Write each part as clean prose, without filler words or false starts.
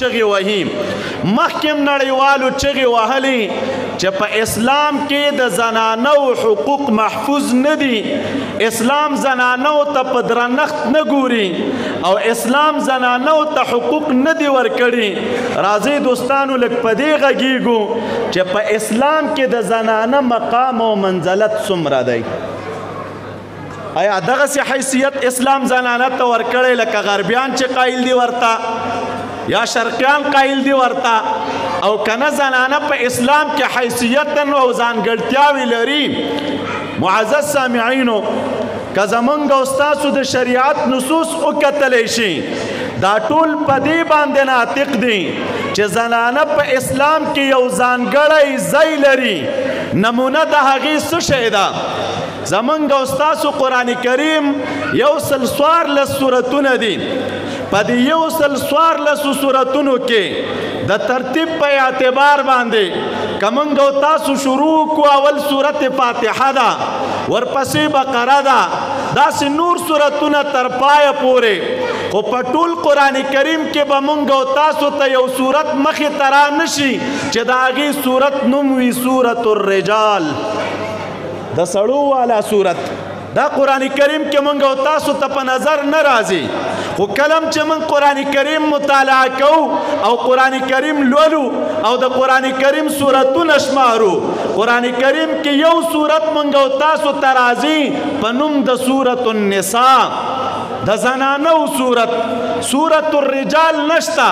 چغې وهي. مخکې هم نړیوالو چغې وهلې چې په اسلام کې د زنانو حقوق محفوظ نه دي، اسلام زنانو ته په درنښت نه ګوري او اسلام زنانو ته حقوق نه دي ورکړي. راځئ دوستانو لږ په دې غږیږو چې په اسلام کې د زنانه مقام او منزلت څومره دی. آیا دغسې حیثیت اسلام زنانه ته ورکړی لکه غربیان چې قایل دي ورته یا شرقیان قایل دي ورته، او کنه زنانه په اسلام کې حیثیت او ځانګړتیاوې لري؟ معزز سامعینو، که زمونږ او ستاسو د شریعت نصوص وکتلی شي، دا ټول په دې باندې ناطق دي چې زنانه په اسلام کې یو ځانګړی ځای لري. نمونه د هغې څه شی ده؟ زمونږ او ستاسو قرآن کریم 114 سورتونه دي. په دې 114 سورتونو کې د ترتیب په اعتبار باندې که موږ او تاسو شروع کو، اول سورت فاتحه ده، ورپسې بقره ده، داسې نور سورتونه تر پایه پورې. خو په ټول قرآن کریم کې به موږ او تاسو ته یو سورت مخې ته را نه شي چې د هغې سورت نوم وي سورت الرجال، د سړو والا سورت. دا قرآن کریم کې موږ او تاسو ته په نظر نه راځي. خو کلم چې موږ قرآن کریم مطالعه کوو او قرآن کریم لولو او د قرآن کریم سورتونه شمارو، قرآن کریم کې یو سورت موږ او تاسو ته راځي په نوم د سورت النساء، د زنانو سورت. سورت الرجال نشته،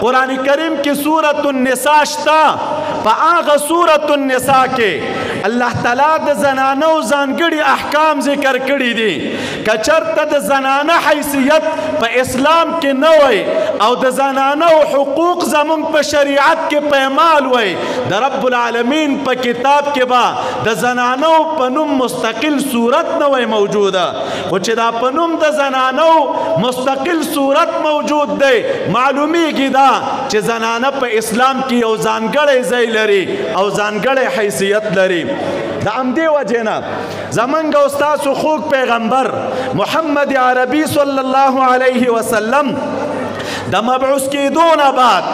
قرآن کریم کې سورت النساء شته. په هغه سورت النساء کې الله تعالی د زنانو ځانګړي احکام ذکر کړي دي. که چېرته د زنانه حیثیت په اسلام کې نه وای او د زنانو حقوق زمونږ په شریعت کې پیمال وای، د رب العالمین په کتاب کې به د زنانو په نوم مستقل صورت نه وای موجوده. خو چې دا په نوم د زنانو مستقل صورت موجود دی، معلومیږي دا چې زنانه په اسلام کې یو ځانګړی ځای لري او ځانګړی حیثیت لري. د همدې وجې نه زمونږ او ستاسو خوږ پیغمبر محمد عربي صلی الله علیه وسلم د مبعوث کېدو نه بعد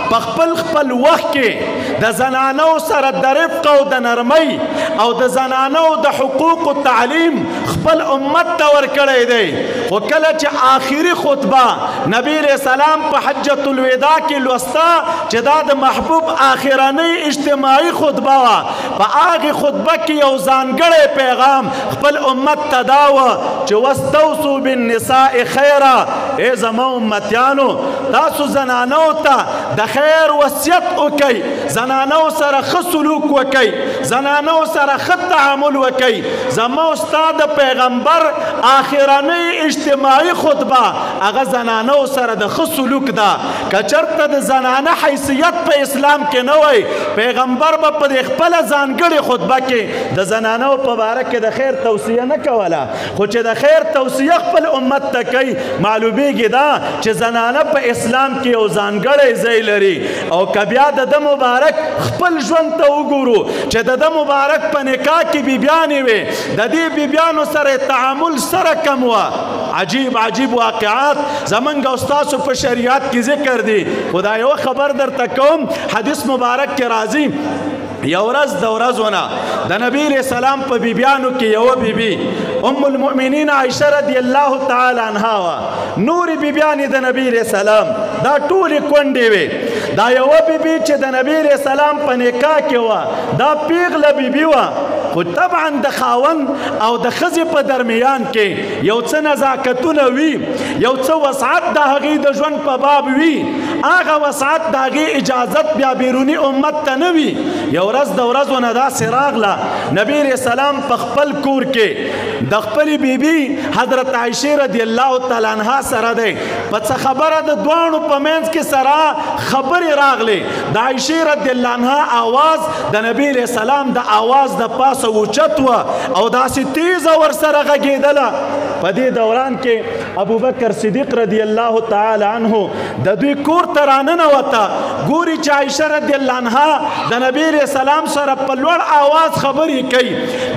په خپل خپل وخت کې د زنانو سره د رفق او د نرمۍ او د زنانو د حقوق تعلیم خپل امت ته ورکړی دی. خو کله چې آخري خطبه نبی علیہ السلام په حجة الوداع کې لوسته چې دا د محبوب آخرنۍ اجتماعي خطبه وه، په هغې خطبه کې یو ځانګړی پیغام خپل امت ته دا وه چې واستوصوا بالنساء خیرا، ای زما امتیانو تاسو زنانو ته د خیر وصیت وکئ، زنانو سره ښه سلوک وکئ، زنانو سره ښه تعامل وکئ. زما او ستا د پیغمبر آخرنۍ اجتماعي خطبه هغه زنانو سره د ښه سلوک ده. که چېرته د زنانه حیثیت په اسلام کې نه وای، پیغمبر به په دې خپله ځانګړې خطبه کې د زنانو په باره کې د خیر توصیه نه کوله. خو چې د خیر توصیه خپل امت ته کوي، معلومیږي دا چې زنانه په اسلام کې یو ځانګړی ځای لري. او که بیا د ده مبارک خپل ژوند ته وګورو چې د ده مبارک په نکاح کې بیبیانې وې، د دې بیبیانو سره تعامل سره کم وه. عجیب عجیب واقعات زمونږ او ستاسو په شریعت کې ذکر دي. خو دا یوه خبر درته کوم، حدیث مبارک کې راځي، یو ورځ د ورځو نه د نبی علیہ السلام په بیبیانو کې یوه بیبي ام المؤمنین عایشه رضی الله تعالی عنها وه. نورې بیبیانې د نبی علیہ السلام دا ټولې کونډې وې. دا یوه بیبي چې د نبی علیہ السلام په نکاح کې وه، دا پیغله بیبي وه. خو طبعا د خاوند او د ښځې په درمیان کې یو څه نزاکتونه وي، یو څه وسعت د هغې د ژوند په باب وي، هغه وسعت د هغې اجازت بیا بیروني امت ته نه وي. یو ورځ د ورځو نه داسې راغله، نبی علیہ السلام په خپل کور کې د خپلې بیبي حضرت عایشې رضی الله تعالی عنها سره دی، په څه خبره د دواړو په منځ کې سره خبرې راغلې. د عایشې رضی الله عنها آواز د نبی علیہ السلام د آواز د پاسه اوچت وه او داسې تیزه ورسره غږېدله. په دې دوران کې ابوبکر صدیق رضی الله تعالی عنہ د دوی کور ته راننوته، ګوري چې عایشه رضی الله عنها د نبی علیه السلام سره په لوړ آواز خبرې کوي،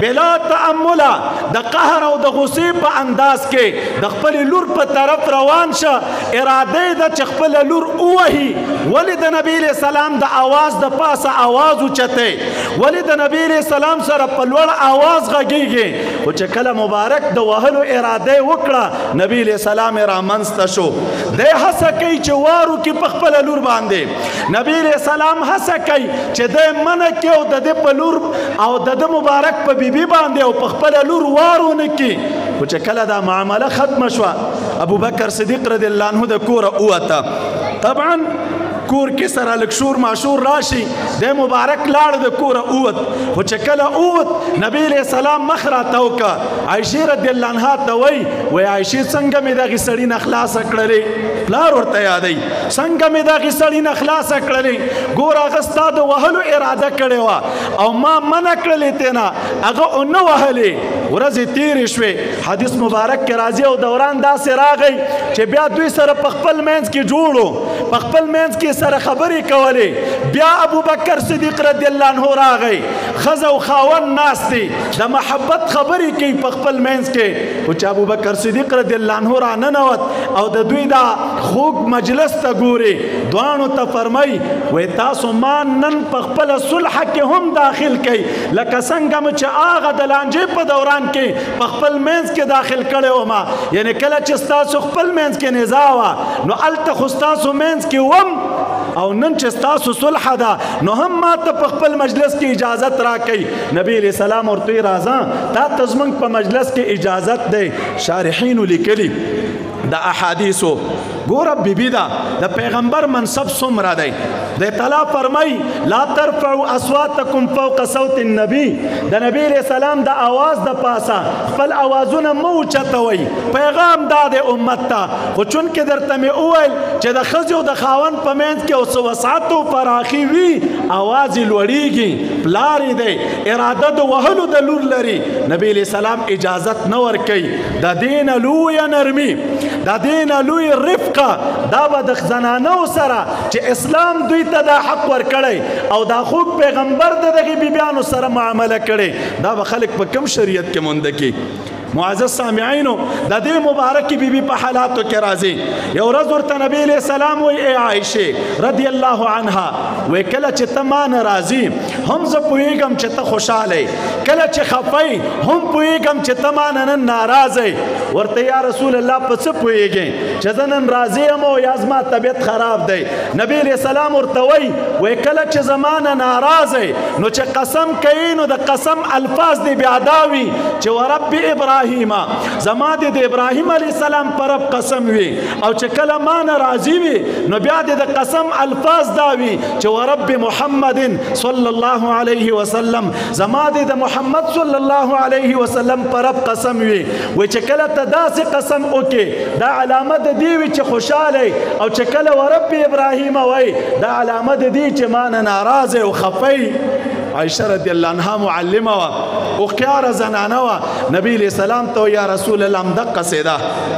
بلا تأمله د قهر او د غصې په انداز کې د خپلې لور په طرف روان شه، اراده یې ده چې خپله لور ووهي. ولې د نبی علیه السلام د آواز د پاسه آواز اوچتی؟ ولې د نبی علیه السلام سره په لوړ آواز غږیږي؟ خو چې کله مبارک د وهلو اراده یې وکړه، نبی علیه السلام یې رامنځته شو. دی هڅه کوي چې وارو کې په خپله لور باندې، نبی علیه السلام هڅه کوي چې دی منع کړي او د ده په لور او د ده مبارک په بیبي باندې او په خپله لور وار ونه کړي. خو چې کله دا معامله ختمه شوه، ابوبکر صدیق رضی الله عنه د کوره ووته. طبعا کور کې سره لږ شور ماشور راشي، دی مبارک لاړ د کوره ووت. خو چې کله ووت، نبی علیه السلام مخ راته وکړه، عایشې رضی الله عنها ته وایي، وایي عایشې څنګه مې دغې سړي نه خلاصه کړلې؟ پلار ورته یادوي، څنګه مې دغې سړي نه خلاصه کړلې؟ ګوره هغه ستا د وهلو اراده کړې وه او ما منع کړلې ترې نه، هغه ونه وهلې. ورځې تېرې شوې، حدیث مبارک کې راځي او دوران داسې راغی چې بیا دوی سره په خپل منځ کې جوړو، په خپل منځ کې سره خبرې کولې. بیا ابوبکر صدیق رضی الله عنه راغی، ښځه او خاوند ناست دي، د محبت خبرې کوي په خپل منځ کې. خو چې ابوبکر صدیق رضی الله عنه راننوت او د دوی دا خوږ مجلس ته ګوري، دواړو ته فرمایي، وایي تاسو ما نن په خپله صلح کې هم داخل کړئ، لکه څنګه مو چې هغه د لانجې په دوران کې په خپل منځ کې داخل کړی وم. یعنې کله چې ستاسو خپل منځ کې نزاع وه، نو هلته خو ستاسو منځ کې وم، او نن چې ستاسو صلح ده نو هم ما ته په خپل مجلس کې اجازت راکئ. نبی علیه السلام ورته وایي راځه، تا ته زموږ په مجلس کې اجازت دی. شارحینو لیکلي د احادیثو، ګوره بیبي ده، د پیغمبر منصب څومره دی. د تعالی فرمای، لا ترفعوا اصواتکم فوق صوت النبی، د نبی علیه السلام د آواز د پاسه خپل آوازونه مه اوچتوئ. پیغام دا دی امت ته. خو چونکې درته مې وویل چې د ښځې او د خاوند په منځ کې اوس وسعت او فراخي وي، آواز یې لوړیږي، پلار یې دی، اراده د وهلو د لور لري، نبی علیه السلام اجازت نه ورکوي. د دې نه لویه نرمي، د دې نه لوی رفقه، دا به د زنانو سره چې اسلام دوی ته دا حق ورکړی او دا خوږ پیغمبر د دغې بیبیانو سره معامله کړې، دا به خلک په کم شریعت کې مونده کړي. معزز سامعینو، د دې مبارکې بیبي په حالاتو کې راځي. یو ورځ ورته نبی علیه السلام وایي، ای عایشې رضی الله عنها، وایي کله چې ته ما نه راځي هم زه پوهېږم چې ته خوشحاله یې، کله چې خفه یې هم پوهېږم چې ته ما نه نن ناراضه یې. ورته یا رسول الله په څه پوهېږې چې زه نن راضي یم او یا زما طبیعت خراب دی؟ نبی علیه السلام ورته وایي، وایي کله چې زما نه ناراضه یې نو چې قسم کوي نو د قسم الفاظ دې بیا دا وي چې ورب ابراهیم، زما دې د ابراهیم علیه السلام پر رب قسم وي، او چې کله ما نه راضي وي نو بیا دې د قسم الفاظ دا وي چې ورب محمد صلی الله علیه وسلم، زما دې د محمد صلی الله علیه وسلم پر رب قسم وي. وایي چې کله ته داسې قسم وکې دا علامه د دې وي چې خوشحاله، او چې کله ورب ابراهیم وایي دا علامه د دې چې ما نه ناراضه او خفه. عایشه رضی الله عنها معلمه وه، هوښیاره زنانه وه. نبی علیه السلام ته یا رسول الله همدقسې ده،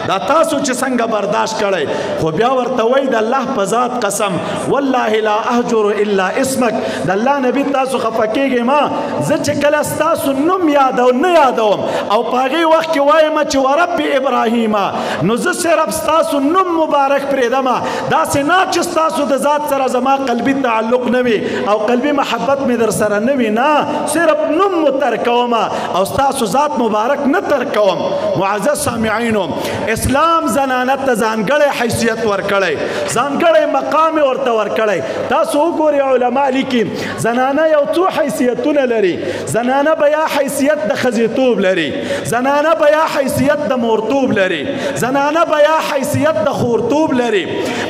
دا تاسو چې څنګه برداشت کړی. خو بیا ورته وایي د الله په ذات قسم، والله لا اهجر الا اسمک، د الله نبی تاسو خفه کېږئ ما، زه چې کله ستاسو نوم یادو نه یادوم او په هغې وخت کې وایم چې ورب ابراهیم، نو زه صرف ستاسو نوم مبارک پرېږدم، داسې نه چې ستاسو د ذات سره زما قلبي تعلق نه وي او قلبي محبت مې در سره نه وي، نه، صرف نوم مو ترکوم او ستاسو ذات مبارک نه ترکوم. معزز سامعینو، اسلام زنانه ته ځانګړی حیثیت ورکړی، ځانګړی مقام ورته ورکړی. تاسو وګورئ علما لیکي زنانه یو څو حیثیتونه لري. زنانه بیا حیثیت د ښځېتوب لري، زنانه بیا حیثیت د مورتوب لري، زنانه بیا حیثیت د خورتوب لري.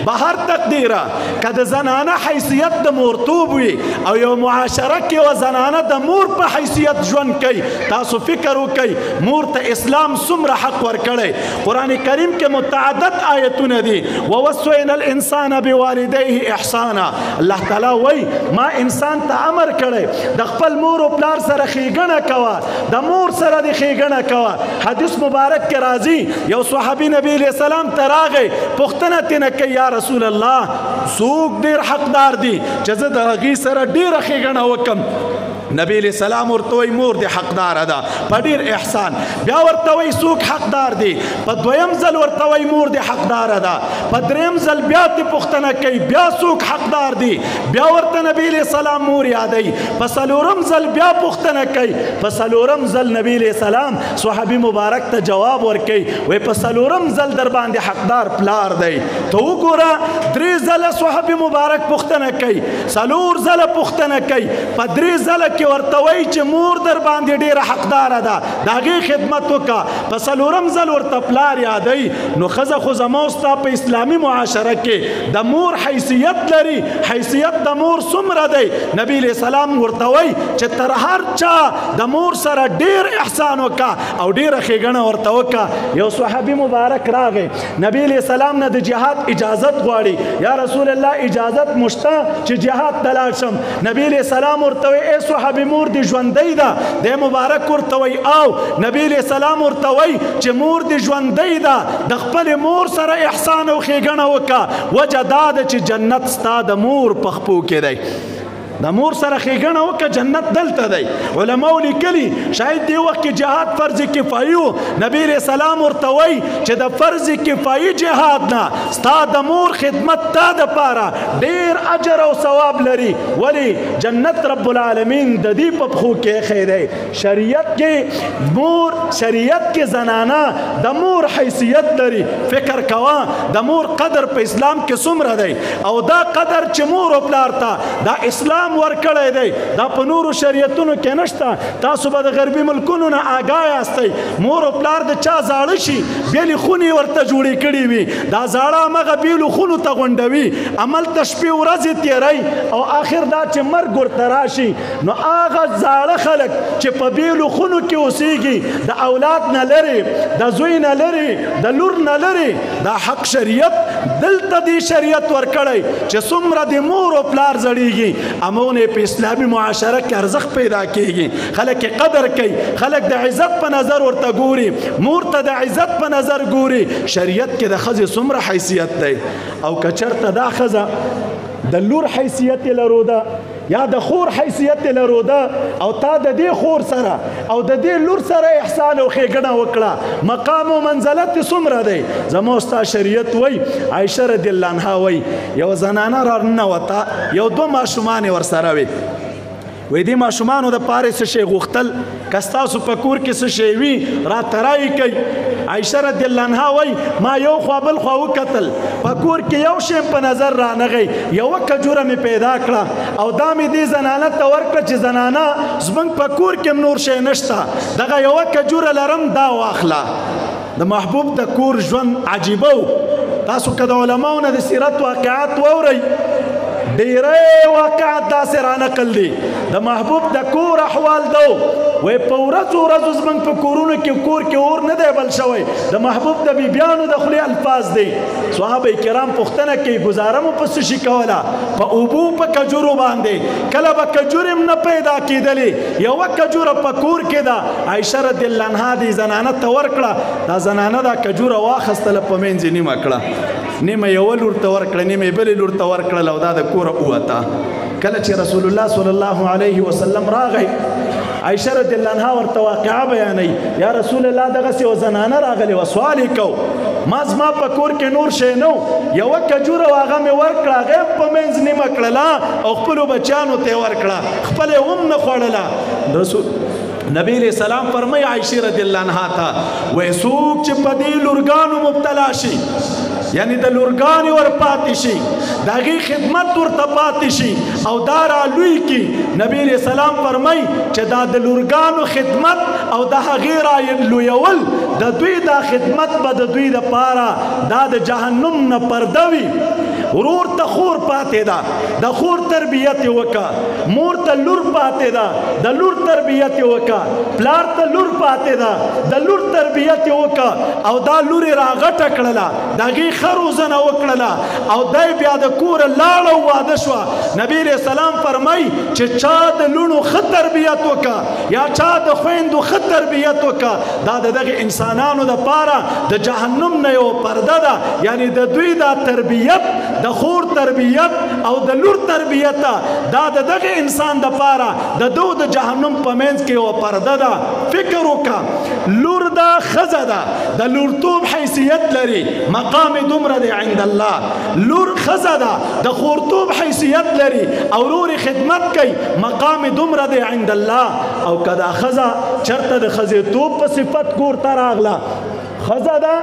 بهر تقدیره که د زنانه حیثیت د مورتوب وي او یو معاشره کې یوه زنانه د مور په حیثیت ژوند کوي. تاسو فکر وکئ مور ته اسلام څومره حق ورکړی. قرآن کریم کې متعدد آیتونه دي. ووصینا الانسان بوالدیه احسانا، الله تعالی وایي ما انسان ته امر کړی د خپل مور او پلار سره ښېګڼه کوه، د مور سره د ښېګڼه کوه. حدیث مبارک کې راځي یو صحابي نبی علیه السلام ته راغی، پوښتنه ترې کوي یا رسول الله څوک ډېر حقدار دي چې زه د هغې سره ډېره ښېګڼه وکړم؟ نبی علیہ السلام ورته وایي مور دې حقداره ده په ډېر احسان. بیا ورته وایي څوک حقدار دی؟ په دویم ځل ورته وایي مور دې حقداره ده. په دریم ځل بیا ترې پوښتنه کوي بیا څوک حقدار دی؟ بیا ورته نبی علیہ السلام مور یادوي. په څلورم ځل بیا پوښتنه کوي، په څلورم ځل نبی علیہ السلام صحابي مبارک ته جواب ورکوي وایي په څلورم ځل در باندې حقدار پلار دی. ته وګوره درې ځله صحابي مبارک پوښتنه کوي، څلور ځله پوښتنه کوي، په درې ځله کې ورته وایي چې مور در باندې ډېره حقداره ده، د هغې خدمت وکړه. په څلورم ځل ورته پلار یادوي. نو ښځه خو زما او ستا په اسلامي معاشره کې د مور حیثیت لري. حیثیت د مور څومره دی؟ نبی علیه السلام ورته وایي چې تر هر چا د مور سره ډېر احسان وکړه او ډېره ښېګڼه ورته وکړه. یو صحابي مبارک راغی، نبی علیه السلام نه د جهاد اجازت غواړي، یا رسول الله اجازت مو شته چې جهاد ته لاړ شم؟ نبی علیه السلام ورته وایي ای صحابي مور دې ژوندۍ ده؟ دی مبارک ورته وایي او. نبی علیه السلام ورته وایي چې مور دې ژوندۍ ده، د خپلې مور سره احسان او ښېګڼه وکړه. وجه دا ده چې جنت ستا د مور په خپو کې دی. د مور سره ښېګڼه وکړه جنت دلته دی. علماو لیکلي شاید دې وخت کې جهاد فرض کفایي و. نبی علیه السلام ورته وایي چې د فرض کفایي جهاد نه ستا د مور خدمت تا دپاره ډېر اجر او ثواب لري. ولې؟ جنت رب العالمین د دې په پښو کې ایښی دی. شریعت کې مور، شریعت کې زنانه د مور حیثیت لري. فکر کوه د مور قدر په اسلام کې څومره دی، او دا قدر چې مور او پلار ته دا اسلام ورکړی دی دا په نورو شریعتونو کې نشته. تاسو به د غربي ملکونو نه آګاه یاستئ، مور او پلار د چا زاړه شي بېلې خونې ورته جوړې کړې وي، دا زاړه همغه بېلو خونو ته غونډوي، هملته شپې ورځې تېروي، او آخر دا چې مرګ ورته راشي نو هغه زاړه خلک چې په بېلو خونو کې اوسېږي د اولاد نه لرې، د زوی نه لرې، د لور نه لرې، دا حق شریعت دلته دې شریعت ورکړی چې څومره د مور او پلار زړېږي امونه په اسلامي معاشره کې ارزښت پیدا کیږي، خلک قدر کوي، خلک د عزت په نظر ورته ګوري، مور ته د عزت په نظر ګوري. شریعت کې د ښځې څومره حیثیت دی، او که چېرته دا ښځه د لور حیثیت یې لرو ده یا د خور حیثیت یې لرو ده، او تا د دې خور سره او د دې لور سره احسان او ښېګڼه وکړه، مقام او منزلت یې څومره دی؟ زما ستا شریعت وایي، عایشه رضی الله عنها وایي یوه زنانه راننوته، یو دوه ماشومان یې ورسره وي، وایي دې ماشومانو دپاره یې څه شی غوښتل، که ستاسو په کور کې څه شی وي راته رایې کوي. عایشه رضی الله عنها وایي ما یو خوا بل خوا وکتل، په کور کې یو شی په نظر رانغی، یوه کجوره مې پیدا کړه او دا مې دې زنانه ته ورکړه چې زنانه زموږ په کور کې هم نور شی نشته، دغه یوه کجوره لرم دا واخله. د محبوب د کور ژوند عجیبه و. تاسو که د علماو نه د سیرت واقعات واورئ ډېری واقعات داسې رانقل دي. د محبوب د کور احوال دو وایي په ورځو ورځو زموږ په کورونو کې کور کې اور نه دی بل شوی. د محبوب د بیبیانو د خولې الفاظ دی. صحابه کرام پوښتنه کوي ګزاره مو په څه شي کوله؟ په اوبو، په کجورو باندې. کله به کجورې هم نه پیدا کېدلې، یوه کجوره په کور کې ده. عایشه رضی الله عنها دې زنانه ته ورکړه، دا زنانه دا کجوره واخیستله په منځ یې نیمه کړه، نیمه یوه لور ته ورکړه، نیمه یې بلې لور ته ورکړله او دا د کوره ووته. کله چې رسول الله صلی الله علیه وسلم راغی، عایشه رضی الله عنها ورته واقعه بیانوي، یا رسول الله دغسې یوه زنانه راغلې وه، سوال یې کو، ما زما په کور کې نور شی نه و، یوه کجوره وه هغه مې ورکړه، هغه یې په منځ نیمه کړله او خپلو بچیانو ته یې ورکړه، خپله یې هم نه خوړله. رسول نبی علیہ السلام فرمایي عایشې رضی الله عنها ته، وایي څوک چې په دې لورګانو مبتلا شي، یعنی د لورګانې ور پاتې شي، د هغې خدمت ورته پاتې شي او دا را لوی کړي. نبی علیه السلام فرمایي چې دا د لورګانو خدمت او د هغې را لویول، د دوی دا خدمت به د دوی دپاره دا د جهنم نه پرده وي. ورور ته خور پاتې ده، د خور تربیت یې وکړه. مور ته لور پاتې ده، د لور تربیت یې وکړه. پلار ته لور پاتې ده، د لور تربیت یې وکړه. او دا لور یې راغټه کړله، د هغې ښه روزنه وکړله او دی بیا د کوره لاړه او واده شوه. نبی علیه السلام فرمایي چې چا د لوڼو ښه تربیت وکړه یا چا د خویندو ښه تربیت وکړه، دا د دغه انسانانو دپاره د جهنم نه یوه پرده ده. یعنی د دوی دا تربیت، د خور تربیت او د لور تربیت، دا د دغه انسان د پاره د دو د جهنم په منځ کې یوه پرده ده. فکر وکړه، لور ده، ښځه ده، د لورتوب حیثیت لري، مقام دومره دی عند الله. لور ښځه ده، د خورتوب حیثیت لري او ورور خدمت کوي، مقام دومره دی عند الله. او که دا ښځه چېرته د ښځېتوب په صفت کور ته راغله، ښځه ده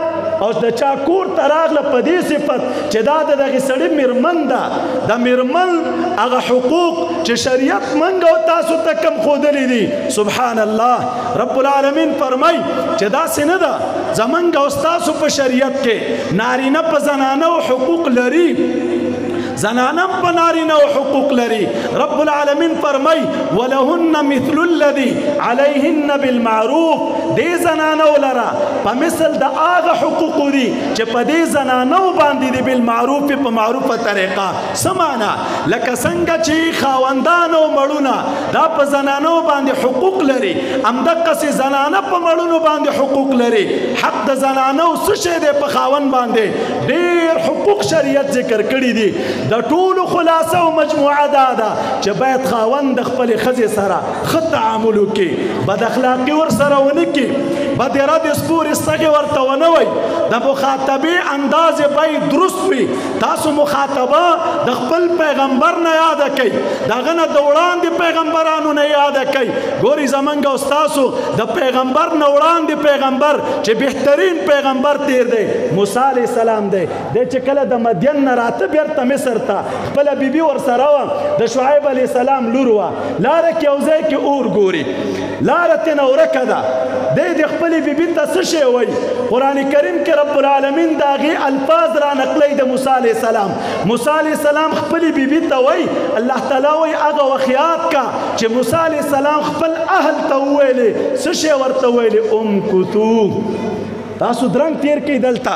او د چا کور ته راغله په دې صفت چې دا د دغې سړي میرمن ده، د میرمن هغه حقوق چې شریعت موږ او تاسو ته کم ښودلي دي، سبحان الله، رب العالمین فرمایي چې داسې نه ده. زموږ او ستاسو په شریعت کې نارینه په زنانو حقوق لري، زنانم په نارینه حقوق لري. رب العالمین فرمای ولهن مثل الذي عليهن بالمعروف، دې زنانو لره په مثل د هغه حقوق دي چې په دې زنانو باندې دي، بالمعروف، په معروفه طریقه. څه معنا؟ لکه څنګه چې خاوندان او مړونه دا په زنانو باندې حقوق لري، همدقسې زنانه په مړونو باندې حقوق لري. حق د زنانو څه شی دی په خاوند باندې؟ ډېر حقوق شریعت ذکر کړي دي. د ټولو خلاصه او مجموعه دا ده چې باید خاوند د خپلې ښځې سره ښه تعامل وکړي، بد اخلاقي ورسره ونه کړي، بدې ردې سپورې سږې ورته ونه وایي، د مخاطبې انداز یې باید درست وي. تاسو مخاطبه د خپل پیغمبر نه یاده کړئ، د هغه نه د وړاندې پیغمبرانو نه یاده کړئ. ګورئ زمونږ او ستاسو د پیغمبر نه وړاندې پیغمبر چې بهترین پیغمبر تیر دی، موسی علیه السلام دی. دی چې کله د مدین نه راته بیرته مصر ته، خپله بیبي ورسره وه، د شعیب علیه السلام لور وه، لاره کې یو ځای کې اور ګوري، لاره ترېنه ورکه ده. دی د خپلې بیبي ته څه شی وایي؟ قرآن کریم کې رب العالمین د هغې الفاظ را نقلوي د موسی علیه السلام. موسی علیه السلام خپلې بیبي ته وایي، الله تعالی وایي هغه وخت یاد کا چې موسی علیه السلام خپل اهل ته وویلې، څه شی ورته وویلې؟ امکثو، تاسو درنګ تیر کړئ، دلته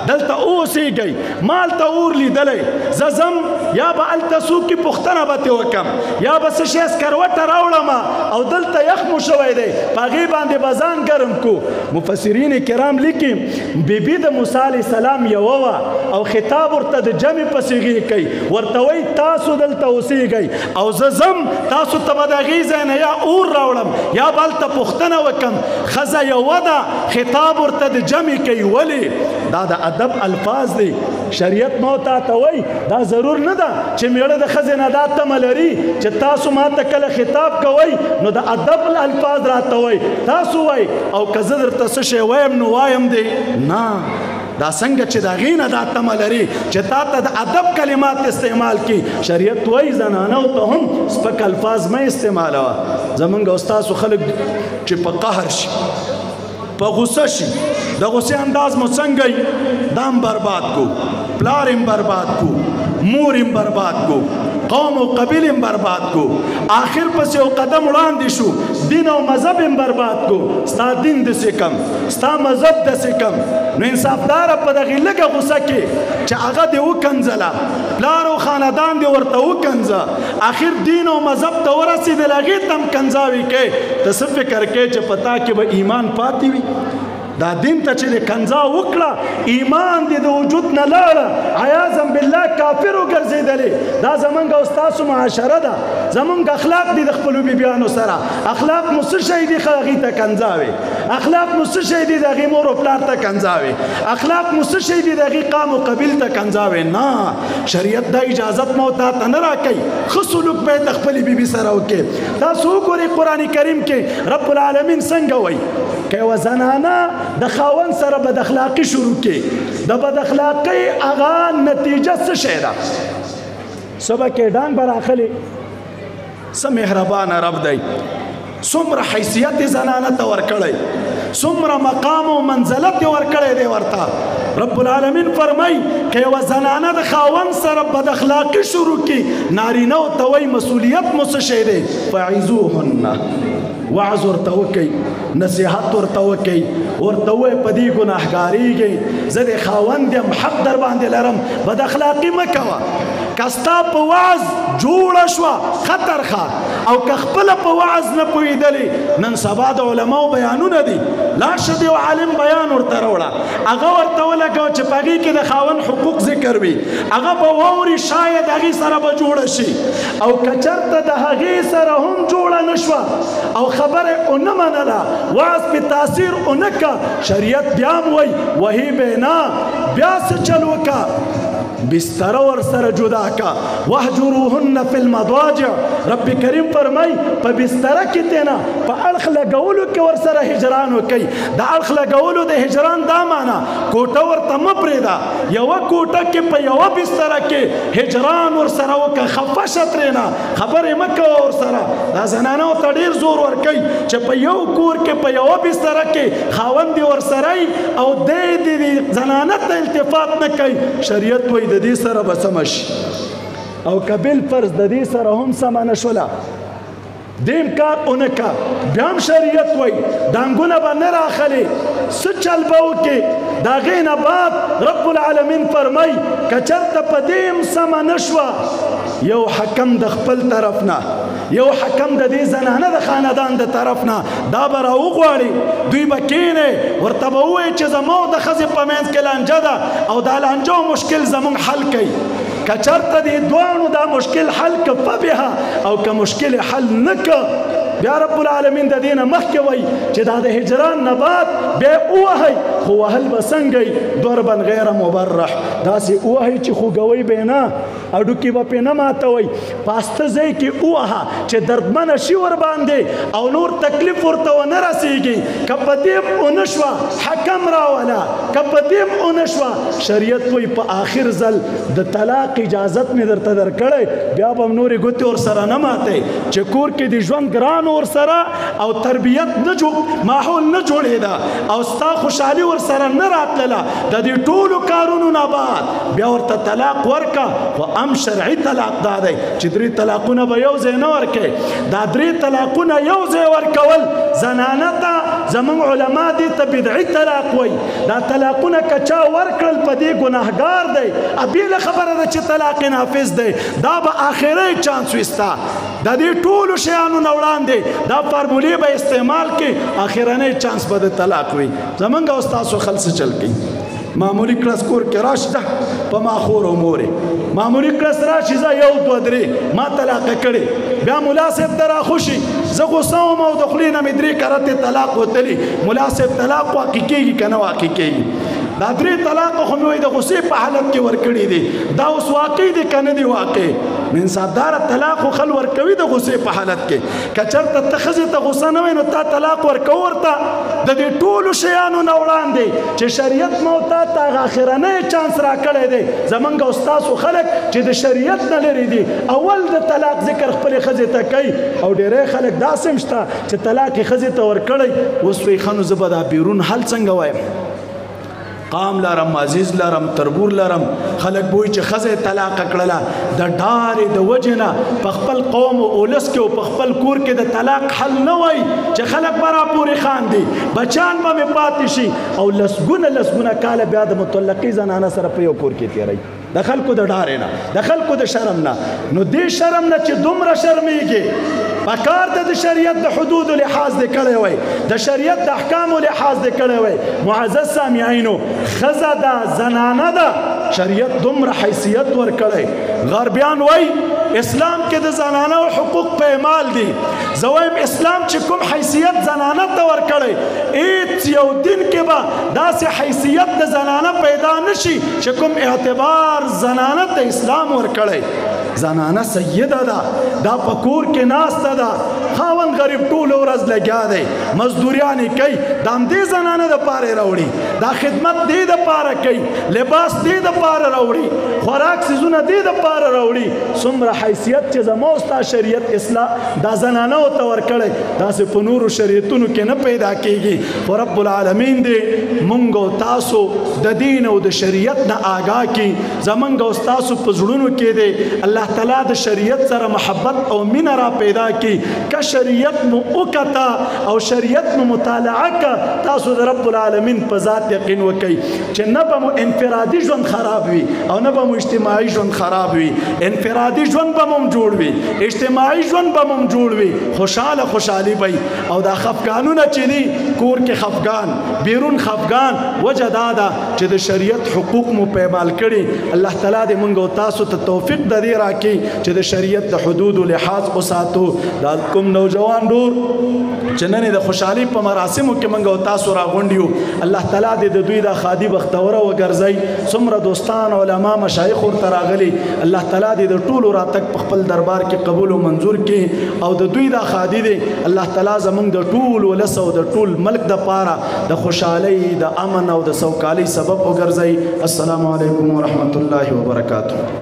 دلته اوسېږئ، ما هلته اور لیدلی، زه ځم یا به هلته څوک کې پوښتنه به ترې وکړم، یا به څه شی سکروټه راوړم او دلته یخ مو شوی دی، په هغې باندې به ځان ګرم کړو. مفسرین کرام لیکي بیبي د موسی علیه السلام یوه وه او خطاب ورته د جمع په صیغې کوي، ورته وایي تاسو دلته اوسېږئ او زه ځم، تاسو ته به د هغې ځای نه یا اور راوړم یا به هلته پوښتنه وکړم. ښځه یوه ده، خطاب ورته د جمع کوي. ولې؟ دا د ادب الفاظ دي. شریعت مو تا ته وایي دا ضرور نه ده چې میړه د ښځې نه دا تمه لري چې تاسو ما ته کله خطاب کوئ نو د ادب الفاظ راته وایي، تاسو وایي، او که زه درته څه شی وایم نو وایم دی نه. دا څنګه چې د هغې نه دا تمه لري چې تا ته د ادب کلمات استعمال کړي، شریعت وایي زنانو ته هم سپک الفاظ مه استعمالوه. زمونږ او ستاسو خلک چې په قهر شي، په غصه شي، د غصې انداز مو څنګه وي؟ دام برباد کو، پلار هم برباد کو، مور هم برباد کو، قوم او قبیل هم برباد کو، آخر پسې یو قدم وړاندې شو، دین او مذهب هم برباد کو. ستا دین داسې کم، ستا مذهب داسې کم. نو انصافداره په دغې لږه غصه کې چې هغه دې وکنځله، پلار او خاندان دې ورته وکنځه، آخر دین او مذهب ته ورسېدل، هغې ته هم کنځاوې کوې، ته څه فکر کوې چې په تا کې به ایمان پاتې وي؟ دا دین ته چې دې کنځا وکړه، ایمان دې د وجود نه لاړه، عیاذا بالله کافر وګرځېدلې. دا زمونږ او ستاسو معاشره ده، زمونږ اخلاق دي د خپلو بیبیانو سره. اخلاق مو څه شی دي؟ هغې ته کنځاوې. اخلاق مو څه شی دي؟ د هغې مور او پلار ته کنځاوې. اخلاق مو څه شی دي؟ د هغې قام او قبیل ته کنځاوې. نه، شریعت دا اجازت مو تا ته نه راکوي. ښه سلوک باید د خپلې بیبي سره وکړې. تاسو وګورئ قرآن کریم کې رب العالمین څنګه وایي، که یوه زنانه د خاوند سره بد اخلاقي شروع کړي، د بد اخلاقۍ هغه نتیجه څه شی ده؟ سبا کې ډانګ به راخلې. څه مهربانه رب دی، څومره حیثیت یې زنانه ته ورکړی، څومره مقام او منزلت یې ورکړی دی ورته. رب العالمین فرمایي که یوه زنانه د خاوند سره بد اخلاقي شروع کړي، نارینه ورته وایي مسؤلیت مو څه شی دی؟ فعظوهن، وعظ ورته وکئ، نصیحت ورته وکئ، ورته ووایئ په دې ګناهګارېږئ، زه د خاوند یم، حق در باندې لرم، بد اخلاقي مه کوه. که ستا په وعظ جوړه شوه ښه ترخه، او که خپله په وعظ نه پوهېدلې، نن سبا د علماو بیانونه دي، لاړ شه د یو عالم بیان ورته راوړه، هغه ورته ولګوه چې په هغې کې د خاوند حقوق ذکر وي، هغه به واوري، شاید هغې سره به جوړه شي. او که چېرته د هغې سره هم جوړه نه شوه او خبره یې ونه منله، وعظ پې تاثیر ونه که، شریعت بیا هم وایي وهي به نه، بیا څه چل وکړه، بستر ور سره جدا کا. واهجروهن فی المضاجع، رب کریم فرمای په بستر کې تینا په اړخ لګولو کې ور سره هجران وکي. د اړخ لګولو د هجران دا معنا کوټه ورته مه پرېږده، یوه کوټه کې په یوه بستر کې هجران ور سره وکړه، خفه شه ترېنه، خبرې مه کوه ور سره. دا زنانو ته ډېر زور ورکوي چې په یو کور کې په یوه بستر کې خاوند دې ورسره او دی دې زنانه ته التفات نه کوي. شریعت وایي د دې سره به سمه شي. او که بالفرض د دې سره هم سمه نه شوله، دیم کار ونه که، بیا هم شریعت وایي دانګونه به نه راخلې، څه چل به وکې. د هغې نه بعد رب العالمین فرمایي که چېرته په دې هم سمه نه شوه، یو حکم د خپل طرف نه، یو حکم د دې زنانه د خاندان د طرف نه، دا به راوغواړي، دوی به کښېني، ورته به ووایي چې زموږ د ښځې په منځ کې لانجه ده او دا لانجه او مشکل زموږ حل کوي. که چېرته دې دواړو دا مشکل حل که فبها، او که مشکل حل نه که، بیا رب العالمین د دې نه مخکې وایي چې دا د هجران نه بعد بیا ووهئ، خو وهل به څنګه وي؟ ضربا غیر مبرح، داسې ووهئ چې خوږوئ به یې نه، هډوکي به پرې نه ماتوئ، پاسته ځای کې ووهه چې دردمنه شي ورباندې او نور تکلیف ورته ونه رسېږي. که په دې هم ونه شوه حکم راوله، که په دې هم ونه شوه، شریعت وایي په آخر ځل د طلاق اجازت مې درته درکړی، بیا به هم نورې ګوتې ورسره نه ماتئ چې کور کې د ژوند ګران ورسره او تربیت نه جوړ، ماحول نه جوړېده او ستا خوشحالي ورسره نه راتلله، د دې ټولو کارونو نه بعد بیا ورته طلاق ورکه. خو ام شرعي طلاق دا دی چې درې طلاقونه به یو ځای نه ورکوي. دا درې طلاقونه یو ځای ورکول زنانه ته زموږ علما دې ته بدعي طلاق وایي. دا طلاقونه که چا ورکړل په دې ګناهګار دی، بېله خبره ده چې طلاق نافذ دی، دا به آخري چانس وي ستا. د دې ټولو شیانو نه وړاندې دا فارمولې به استعمال کې، آخرنی چانس به د طلاق وي. زمونږ او ستاسو خل څه چل کوي؟ معمولي کلاس کور کې راشي ده په ما خور او مورې، معمولي کلاس راشي زه یو دوه درې ما طلاقه کړې، بیا ملا صاحب ته راخوشي، زه غوسه وم او د خولې نه مې درې کرتې طلاق وتلي، ملا صاحب طلاق واقع کېږي که نه واقع کېږي؟ دا درې طلاق خو مې وایي د غوسې په حالت کې ورکړي دي، دا اوس واقع دي که نه دي واقع؟ نو انصافداره طلاق خو خل ورکوي د غوسې په حالت کې. که چېرته ته ښځې ته غوسه نه وې نو تا طلاق ورکوه ورته. د دې ټولو شیانو نه وړاندې چې شریعت مو تا ته هغه اخرنی چانس راکړی دی، زمونږ او ستاسو خلک چې د شریعت نه لرې دي اول د طلاق ذکر خپلې ښځې ته کوي. او ډېری خلک داسې هم شته چې طلاق یې ښځې ته ورکړی، اوس وایي ښه نو زه به دا بیرون حل څنګه وایم؟ قام لرم، عزیز لرم، تربور لرم، خلک به وایي چې ښځه یې طلاقه کړله، د ډارې د وجې نه په خپل قوم او اولس کې او په خپل کور کې د طلاق حل نه وایي چې خلک به راپورې خاندي، بچیان به مې پاتې شي، او لسګونه لسګونه کاله بیا د مطلقې زنانه سره په یو کور کې تېروي، د خلکو د ډارې نه، د خلکو د شرم نه. نو دې شرم نه چې دومره شرمېږي، پکار ده د شریعت د حدودو لحاظ دې کړی وای، د شریعت د احکامو لحاظ دې کړی وای. معزز سامعینو، ښځه ده، زنانه ده، شریعت دومره حیثیت ورکړی. غربیان وای اسلام کې د زنانو حقوق پایمال دي. زه وایم اسلام چې کوم حیثیت زنانه ته ورکړی، هیڅ یو دین کې به داسې حیثیت د زنانه پیدا نشي چې کوم اعتبار زنانه ته اسلام ورکړی. زنانه سیده ده، دا په کور کې ناسته ده، خاوند غریب ټوله ورځ لګیا دی، مزدوریانې کوي، د همدې زنانه دپاره یې راوړي. دا خدمت دې د پاره کوي، لباس دې د پاره راوړي، خوراک څیزونه دې د پاره راوړي. څومره حیثیت چې زما او ستا شریعت اصلاح دا زنانو ته ورکړی، داسې په نورو شریعتونو کې نه پیدا کیږي. خو رب العالمین دې مونږ او تاسو د دین او د شریعت نه آګاه کړي. زمونږ او ستاسو په زړونو کې دې الله تعالی د شریعت سره محبت او مینه را پیدا کړي. که شریعت مو وکته او شریعت مو مطالعه که، تاسو د رب العالمین په ذات یقین وکئ چې نه به مو انفرادي ژوند خراب وي او نه به مو اجتماعي ژوند خراب وي. انفرادي ژوند به مو جوړ وي، اجتماعي ژوند به مو جوړ وي، خوشحاله خوشحالي به. او دا خفګانونه چې دي، کور کې خفګان، بیرون خفګان، وجه دا ده چې د شریعت حقوق مو پیمال کړي. الله تعالی دې مونږ او تاسو ته توفیق د دې راکړي چې د شریعت د حدودو لحاظ وساتو. دا کوم نوجوان ډور چې نن د خوشحالي په مراسمو کې مونږ او تاسو راغونډ یو، الله تعالی دې د دوی دا ښادي بختوره وګرځي. څومره دوستان، علما، مشایخ ورته راغلي، الله تعالی دې د ټولو راتګ په خپل دربار کې قبول او منظور کړي. او د دوی دا ښادي دې الله تعالی زمونږ د ټول ولس او د ټول ملک د پاره د خوشحالۍ، د امن او د سوکالۍ سبب وګرځي. السلام علیکم ورحمت الله وبرکاته.